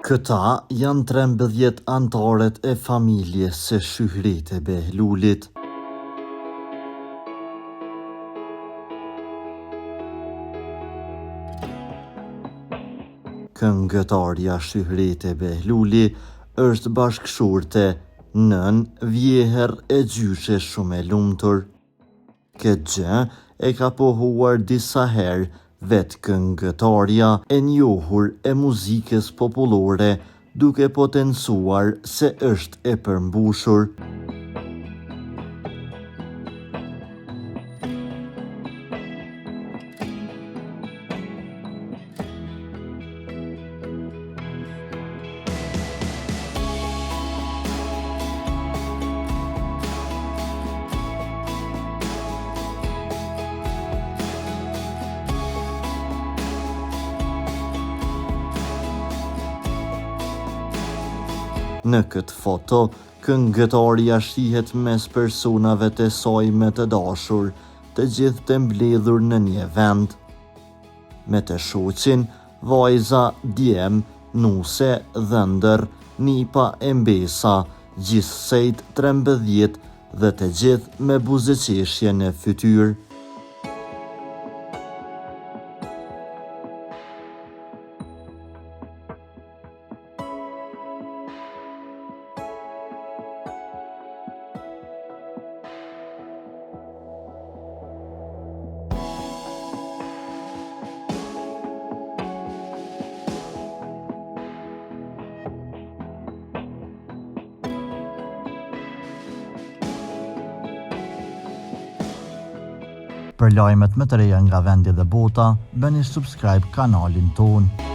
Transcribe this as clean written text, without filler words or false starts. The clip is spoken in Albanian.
Këta janë 13 anëtarët e familjes së Shyhrete Behlulit. Këngëtarja Shyhrete Behluli është bashkëshorte, nënë, vjehërr e gjyshe shumë e lumtur. Këtë gjë e ka pohuar disa herë vetë këngëtarja e njohur e muzikës popullore duke potencuar se është e përmbushur. Në këtë foto, këngëtarja shihet mes personave të saj më të dashur, të gjithë të mbledhur në një vend. Me të shoqin, vajza, djem, nuse, dhëndër, nipa e mbesa, gjithsejt 13 dhe të gjithë me buzëqeshje në fytyrë. Për lajmet më të reja nga vendi dhe bota, bëni subscribe kanalin tonë.